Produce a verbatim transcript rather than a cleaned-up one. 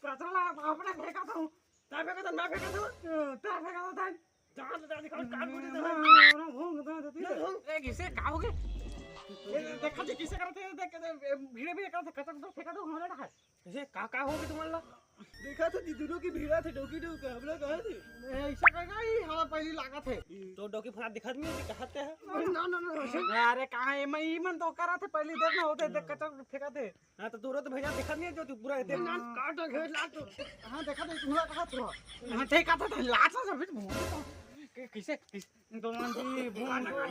कचरा ला अपने फेंका था। तैं फेंका था, मैं फेंका था। तैं फेंका था, तैं। जान, जान, दिखा, कान मुंह दे दे। ए, किसे का हो गए? ए, देखा जी, किसे करत हे, देख, ए, भीड़े, भीड़े करत हे, कचरा तो फेंका दो, हमारा है। किसे का, का हो गए तुम्हारा? देखा था जी, दोनों की भीड़ा थे, डौकी डौका, हम लोग कहाँ थे? ए, ऐसा कहेगा, ये हमारा पहली लागत है। तो डौकी फुरा दिखा दिए, कहाँ थे? ना, ना, ना, ना। अरे, कहाँ है? मैं, ये मन तो करा थे, पहली देर ना होते, देख, कचरा फेंका थे। हाँ, तो तोरो तो भैया देखा नहीं है जो तू पूरा इतने ना, काट घेर ला तू। हाँ, देखा तो पूरा कहा तू। हाँ, ठीक है, तो लाचा से फिर मुंह तो। कि-, किसे, किस, दोनों जी, बूम, बूम।